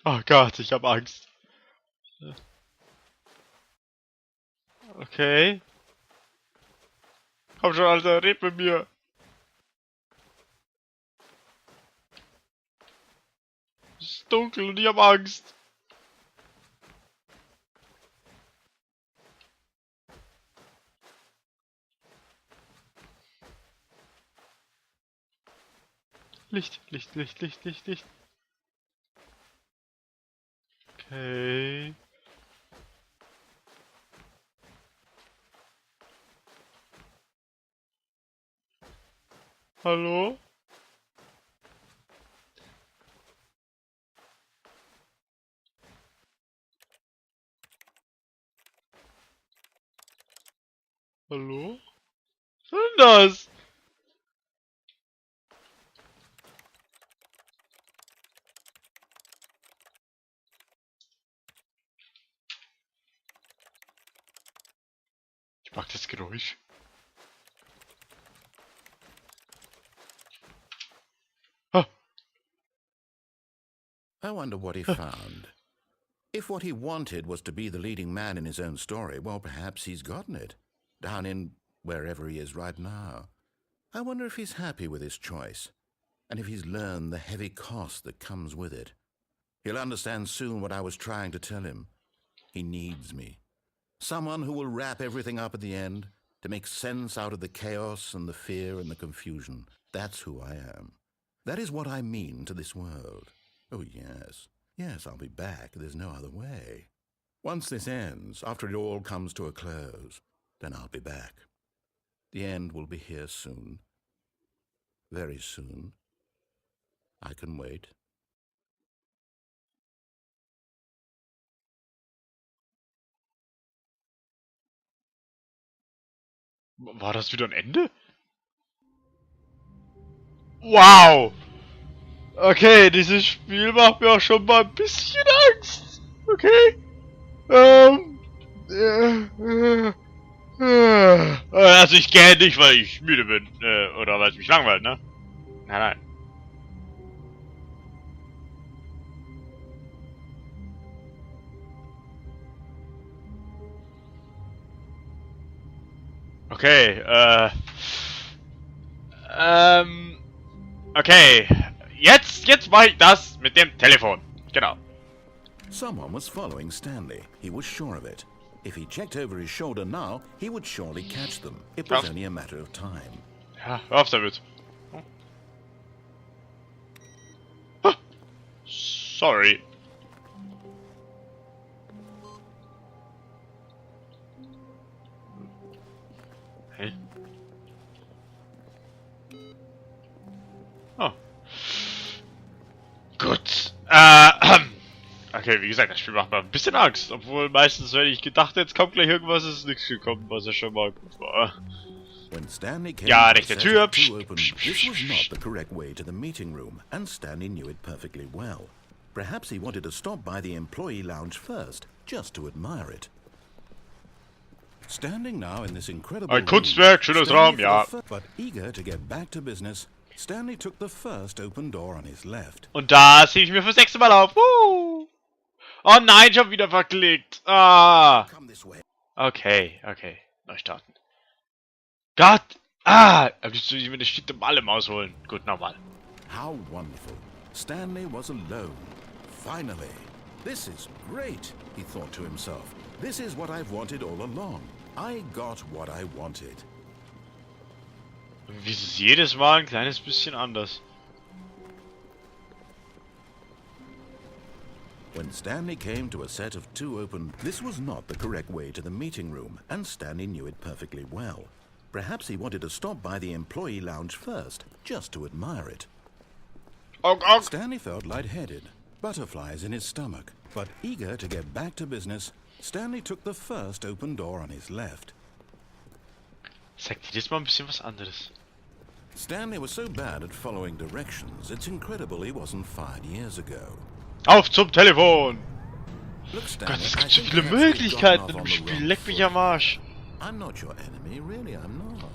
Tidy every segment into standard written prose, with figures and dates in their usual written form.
Oh Gott, ich habe Angst. Okay. Komm schon, Alter, red mit mir. Es ist dunkel und ich habe Angst. Licht, Licht, Licht, Licht, Licht, Licht. Okay. Hallo? Hallo? Was soll denn das? Ich mag das Geräusch. Ah. I wonder what he found. If what he wanted was to be the leading man in his own story, well, perhaps he's gotten it. Down in wherever he is right now. I wonder if he's happy with his choice, and if he's learned the heavy cost that comes with it. He'll understand soon what I was trying to tell him. He needs me. Someone who will wrap everything up at the end, to make sense out of the chaos and the fear and the confusion. That's who I am. That is what I mean to this world. Oh, yes. Yes, I'll be back. There's no other way. Once this ends, after it all comes to a close, then I'll be back. The end will be here soon. Very soon. I can wait. War das wieder ein Ende? Wow! Okay, dieses Spiel macht mir auch schon mal ein bisschen Angst. Okay. Also ich gähne nicht, weil ich müde bin. Oder weil es mich langweilt, ne? Nein, nein. Okay, okay. Jetzt mach ich das mit dem Telefon. Genau. Someone was following Stanley. He was sure of it. If he checked over his shoulder now, he would surely catch them. It was Auf. only a matter of time. Ja, hör auf damit. Ah, sorry. Hä? Oh. Gut. Okay, wie gesagt, das Spiel macht mir ein bisschen Angst. Obwohl meistens, wenn ich gedacht hätte, jetzt kommt gleich irgendwas, ist nichts gekommen, was ja schon mal gut war. When Stanley came Ja, to the rechte set Tür. of two Psst, open, psst, this was psst, not psst. the correct way to the meeting room, and Stanley knew it perfectly well. Perhaps he wanted to stop by the employee lounge first, just to admire it. Standing now in this incredible Ein room, Kunstwerk, schönes Stanley Raum, for the ja. but eager to get back to business, Stanley took the first open door on his left. Und da ziehe ich mir fürs nächste Mal auf. Woo! Oh nein, schon wieder verklickt. Ah. Come this way. Okay, okay. Neu starten. Gott! Ah! Am liebsten würde ich mir eine stinknormale Maus holen. Gut, nochmal. How wonderful. Stanley was alone. Finally. This is great, he thought to himself. This is what I've wanted all along. I got what I wanted. Wie ist es jedes Mal ein kleines bisschen anders. When Stanley came to a set of two open, this was not the correct way to the meeting room, and Stanley knew it perfectly well. Perhaps he wanted to stop by the employee lounge first, just to admire it. Ok, ok. Stanley felt lightheaded, butterflies in his stomach, but eager to get back to business, Stanley took the first open door on his left. Sagt jedes Mal ein bisschen was anderes. Stanley was so bad at following directions, it's incredible he wasn't fired years ago. Auf zum Telefon! Look, Stanley, Gott, es I gibt so think viele perhaps we've gotten Möglichkeiten off im on the Spiel. wrong Leck mich foot. am Arsch. I'm not your enemy, really, I'm not.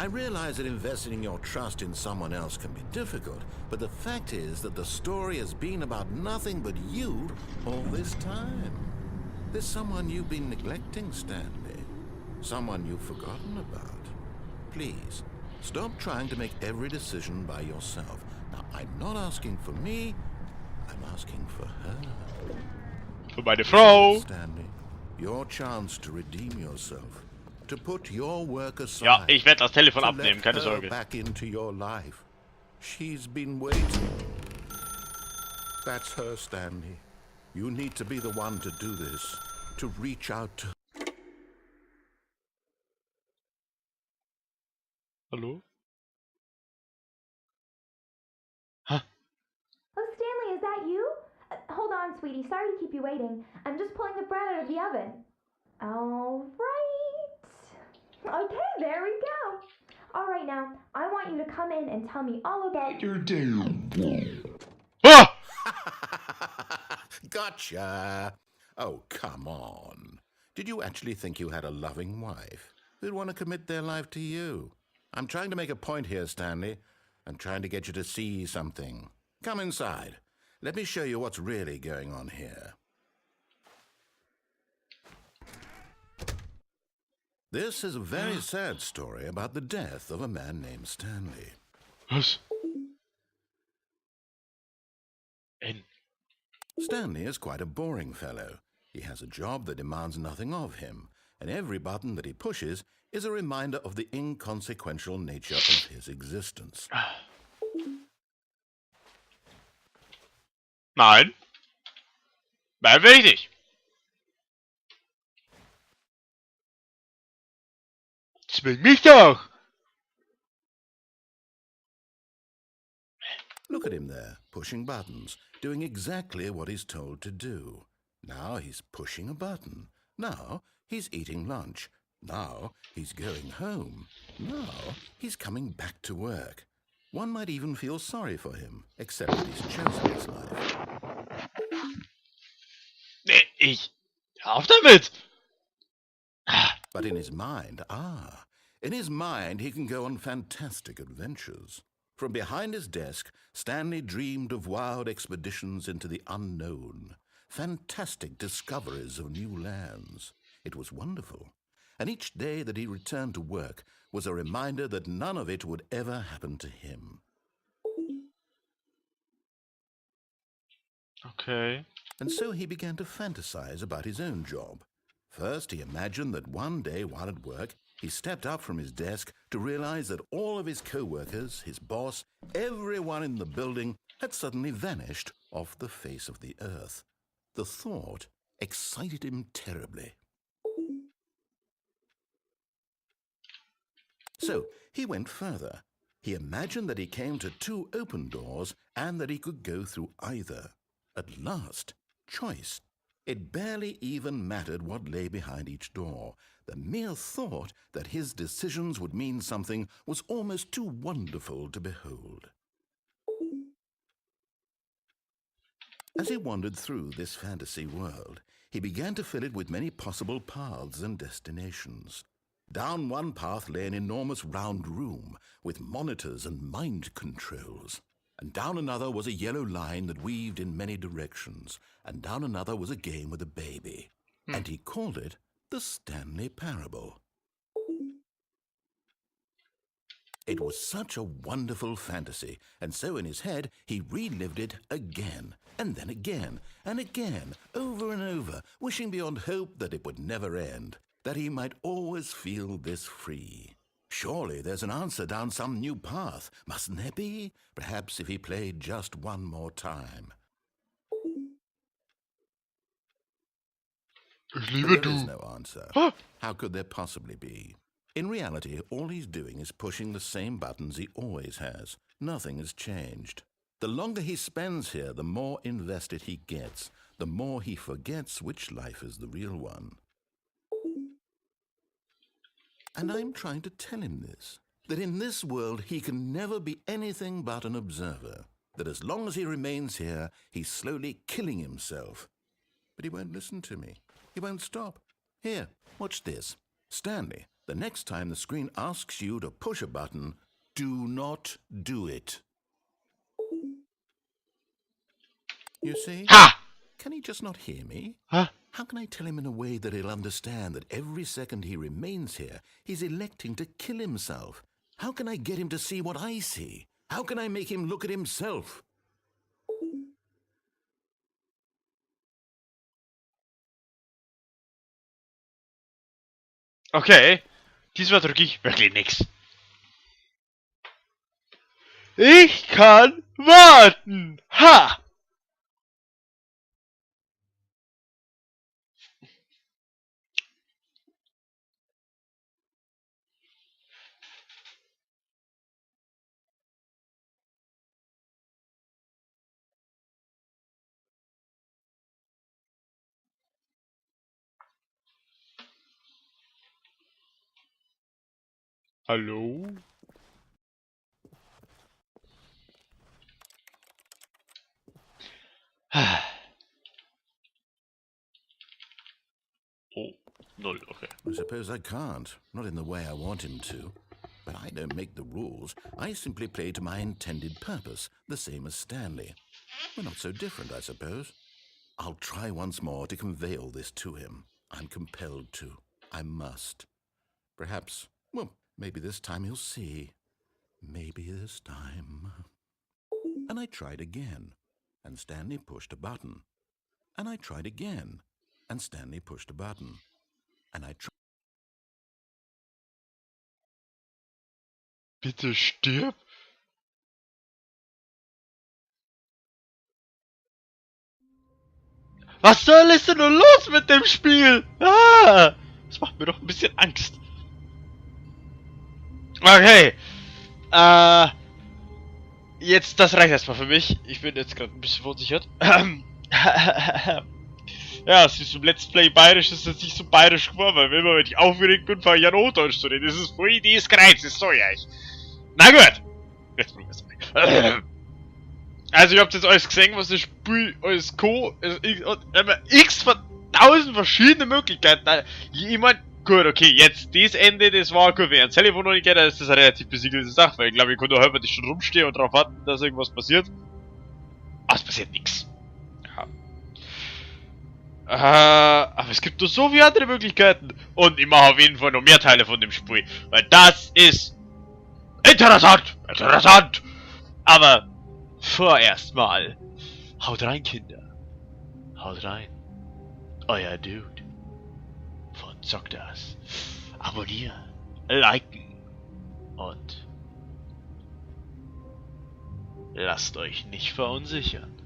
I realize that investing your trust in someone else can be difficult, but the fact is that the story has been about nothing but you all this time. There's someone you've been neglecting, Stanley. Someone you've forgotten about. Please, stop trying to make every decision by yourself. Now, I'm not asking for me, I'm asking for her. Für meine Frau. Stanley, your chance to redeem yourself, to put your work aside. Ja, ich werde das Telefon To abnehmen, let keine her Sorge. back into your life. She's been waiting. That's her, Stanley. You need to be the one to do this, to reach out to Hallo? Oh, Stanley, is that you? Hold on, sweetie. Sorry to keep you waiting. I'm just pulling the bread out of the oven. All right. Okay, there we go. All right, now, I want you to come in and tell me all about Your day. Ah! Gotcha! Oh, come on. Did you actually think you had a loving wife who'd want to commit their life to you? I'm trying to make a point here, Stanley. I'm trying to get you to see something. Come inside. Let me show you what's really going on here. This is a very sad story about the death of a man named Stanley. Was? N. Stanley is quite a boring fellow. He has a job that demands nothing of him, and every button that he pushes is a reminder of the inconsequential nature of his existence. Nein. Nein, will ich nicht. Zwing mich doch! Look at him there, pushing buttons, doing exactly what he's told to do. Now he's pushing a button. Now he's eating lunch. Now he's going home. Now he's coming back to work. One might even feel sorry for him, except that he's chosen his life. Nee, ich. Hör auf damit! But in his mind, in his mind he can go on fantastic adventures. From behind his desk, Stanley dreamed of wild expeditions into the unknown, fantastic discoveries of new lands. It was wonderful. And each day that he returned to work was a reminder that none of it would ever happen to him. Okay. And so he began to fantasize about his own job. First, he imagined that one day while at work, he stepped up from his desk to realize that all of his co workers, his boss, everyone in the building had suddenly vanished off the face of the earth. The thought excited him terribly. So he went further. He imagined that he came to two open doors and that he could go through either. At last, choice. It barely even mattered what lay behind each door. The mere thought that his decisions would mean something was almost too wonderful to behold. As he wandered through this fantasy world, he began to fill it with many possible paths and destinations. Down one path lay an enormous round room with monitors and mind controls. And down another was a yellow line that weaved in many directions. And down another was a game with a baby. And he called it the Stanley Parable. It was such a wonderful fantasy, and so in his head he relived it again, and then again, and again, over and over, wishing beyond hope that it would never end, that he might always feel this free. Surely there's an answer down some new path, mustn't there be? Perhaps if he played just one more time. Ich But liebe there is du. no answer. Ah! How could there possibly be? In reality, all he's doing is pushing the same buttons he always has. Nothing has changed. The longer he spends here, the more invested he gets, the more he forgets which life is the real one. And I'm trying to tell him this, that in this world he can never be anything but an observer, that as long as he remains here, he's slowly killing himself. But he won't listen to me. He won't stop. Here, watch this. Stanley, the The next time the screen asks you to push a button, do not do it. You see? Ha! Can he just not hear me? Huh? How can I tell him in a way that he'll understand that every second he remains here, he's electing to kill himself? How can I get him to see what I see? How can I make him look at himself? Okay. Diesmal drücke ich wirklich nix. Ich kann warten. Ha! Hallo? Oh, null, okay. I suppose I can't, not in the way I want him to. But I don't make the rules. I simply play to my intended purpose, the same as Stanley. We're not so different, I suppose. I'll try once more to convey all this to him. I'm compelled to. I must. Perhaps, well, maybe this time he'll see. Maybe this time. And I tried again, and Stanley pushed a button. And I tried again, and Stanley pushed a button. And I tried. Bitte stirb. Was soll ist denn nun los mit dem Spiel? Ah, das macht mir doch ein bisschen Angst. Okay. Jetzt, das reicht erstmal für mich. Ich bin jetzt gerade ein bisschen verunsichert. Ja, es ist im Let's Play bayerisch, ist jetzt nicht so bayerisch geworden, weil immer wenn ich aufgeregt bin, fange ich an Hochdeutsch zu reden. Das ist voll die Kreuz, ist so ja ich. Na gut! Jetzt probier's mal. Also, ihr habt jetzt alles gesehen, was das Spiel alles co. X von 1000 verschiedene Möglichkeiten. Ich mein, gut, okay, jetzt das Ende, das war gut, wenn ich ans Telefon noch nicht geht, dann ist das eine relativ besiegelte Sache, weil ich glaube, ich konnte halber die schon rumstehen und darauf warten, dass irgendwas passiert. Aber es passiert nichts. Ja. Aber es gibt doch so viele andere Möglichkeiten. Und ich mache auf jeden Fall noch mehr Teile von dem Spiel, weil das ist interessant, interessant. Aber vorerst mal, haut rein, Kinder. Haut rein. Euer Dude von Zockdas. Abonnieren, liken und lasst euch nicht verunsichern.